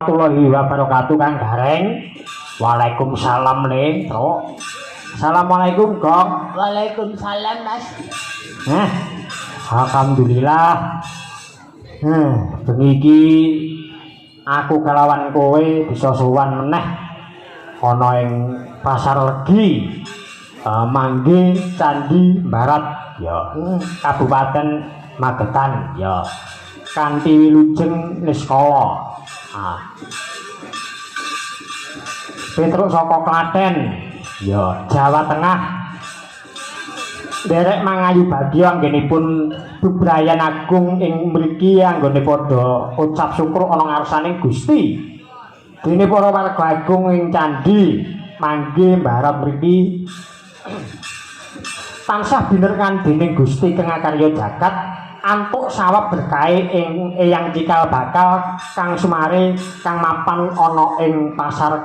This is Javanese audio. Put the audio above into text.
Warahmatullahi wabarakatuh, Kang Gareng. Waalaikumsalam, Le. Truk. Assalamualaikum, Gong. Waalaikumsalam, Mas. Nah, alhamdulillah. Bengi iki aku kalawan kowe bisa sowan meneh ana ing Pasar Legi. Mangge Candi Barat ya, Kabupaten Magetan ya. Kanthi wilujeng niskala. Ah. Petruk saka Klaten ya, Jawa Tengah. Nderek mangayu bagya anggenipun bebrayan agung ing mriki anggone padha ucap syukur ana ngarsaning Gusti. Dene para warga agung ing candhi mangge mbarep mriki tansah binerkan dening Gusti kang akarya jagat, antuk sawab berkahe ing eyang cikal bakal kang sumare kang mapan ana ing pasar.